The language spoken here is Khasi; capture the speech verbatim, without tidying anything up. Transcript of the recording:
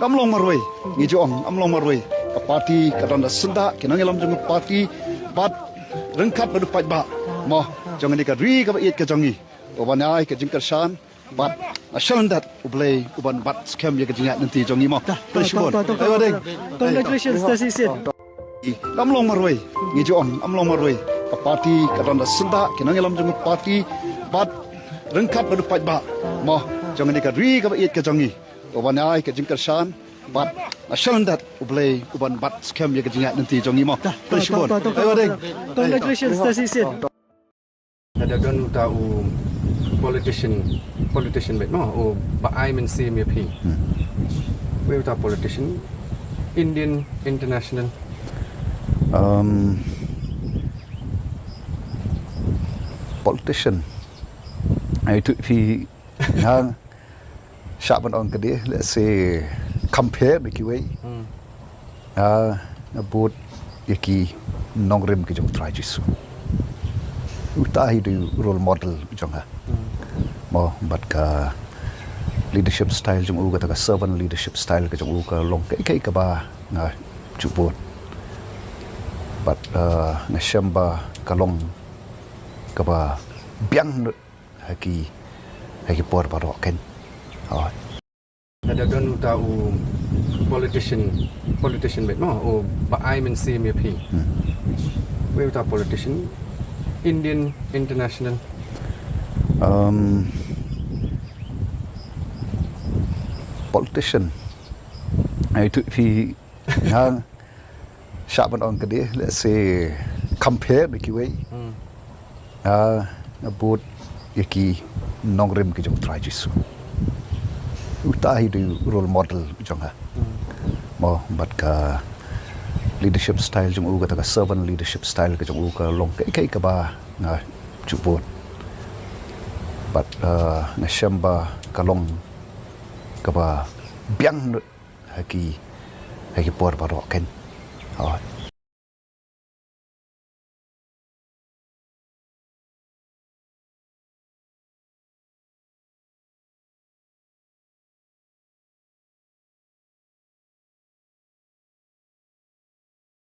Kam long marwei, ngi ju ong, kam long marwei. Ka party ka don da syndah, ki nongïalam jong ka party, bad ryngkat bad u paidbah. Mo, jong ngi ka ri kaba ïeit ka jong ngi. Uban ai ka jingkyrshan, bad nga shalyndet U Blei uban bat skhem ïa ka jingïaid lynti jong ngi mo. Khublei shibun. Congratulations, Tasi Sin. Kam long marwei, ngi ju ong, kam long marwei. Ka party ka don da syndah, ki nongïalam jong ka party, bad ryngkat bad u paidbah. Mo, jong ngi ka ri kaba ïeit ka jong ngi. Uban ai ka jingkyrshan, bad nga shalyndet U Blei uban bat skhem ïa ka jingïaid lynti jong ngi mo. Khublei shibun. Congratulations, Tasi Sin. Lada don uta u politician, politician bad mo, uba ai mynsiem ïa phi. Wei uta politician, Indian, international. Um, politician. Ai tu phi, ha. Shah ban ong ka dei, let's say, compare da kiwei. Hmm. Ah, nga bud ïa ki nongrim ki jong u Trai Jisu. Uta hi dei u role model jong nga. Hmm. Mo, bad ka leadership style jong u, kata ka servant leadership style ka jong u ka long kaei kaei kaba nga ju bud. Bad, ah, nga shem ba ka long kaba biang lut ha ki, ha ki por baroh kein. Oh. Lada don uta u politician, politician bad mo, uba ai mynsiem ïa phi. Hmm. Wei uta politician, Indian, international. Um, politician. Ai tu phi, ha. Shah ban ong ka dei, let's say, compare da kiwei. Hmm. Ah, nga bud ïa ki nongrim ki jong u Trai Jisu. Uta hi dei u role model jong nga. Hmm. Mo, bad ka leadership style jong u, kata ka servant leadership style ka jong u ka long kaei kaei kaba nga ju bud. Bad, ah, nga shem ba ka long kaba biang lut ha ki, ha ki por baroh kein. Oh.